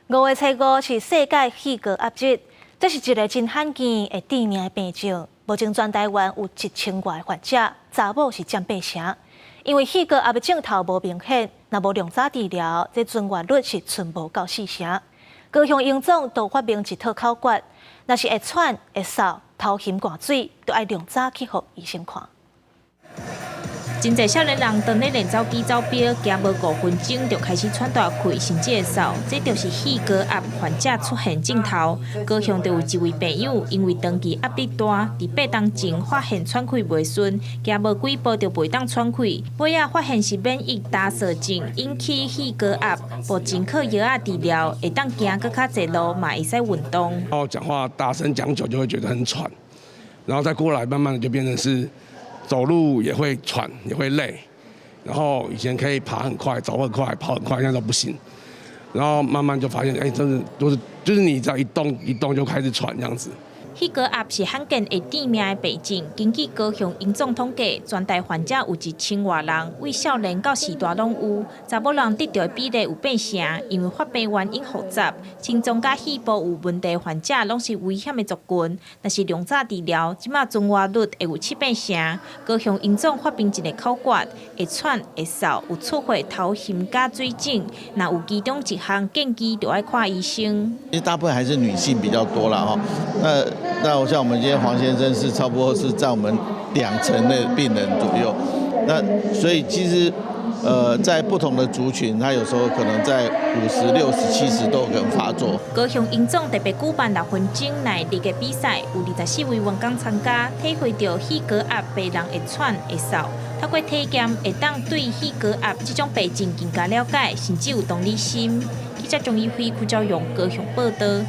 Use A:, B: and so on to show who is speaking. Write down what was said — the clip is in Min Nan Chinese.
A: 5月初5是世界肺高壓日，這是一个真罕見會致命的病症。目前全台灣有1000外患者，查某是佔八成。因為肺高壓的症頭無明顯，若無量早治療，這存活率是賰無夠四成。高雄榮總就發明一套口訣，若是會喘、會嗽、頭昏汗水，就愛量早去予醫生看。
B: 真濟少年人當咧練走機走標，行無5分鐘就開始喘大氣，甚至會嗽，這就是肺高壓患者出現症頭。高雄就有一位病友，因為長期壓力大，佇8冬前發現喘氣袂順，行無幾步就袂當喘氣，尾仔發現是免疫萎縮症引起肺高壓，目前靠藥仔治療，會當行閣較濟路，嘛會使運動。
C: 然後講話大聲講久就會覺得很喘，然後再過來慢慢的就變成是走路也會喘，也會累，然後以前可以爬很快，走很快，跑很快，現在都不行。然後慢慢就發現，哎，真的都是，就是你只要一動一動就開始喘這樣子。
B: 肺高壓是罕見會致命的病症。根據高雄榮總統計，全台患者有1000外人，對少年到序大攏有。查某人得著的比例有八成，因為發病原因複雜，心臟佮肺部有問題患者攏是危險的族群。若是量早治療，這馬存活率會有七八成。高雄榮總發明一个口訣：會喘、會嗽、有出血、頭昏佮水腫，若有其中一項建議就愛看醫生。
D: 其實大部分還是女性比較多啦，哈。那我像我們今天黃先生是差不多是佔我們2成的病人左右，那所以其實，在不同的族群，他有時候可能在50、60、70都有可能發作。
B: 高雄榮總特別舉辦6分鐘耐力的比賽，有24位員工參加，體會著肺高壓病人會喘會嗽，透過體驗會當對肺高壓這種病症更加了解，甚至有同理心。記者鍾一輝、邱昭勇高雄報導。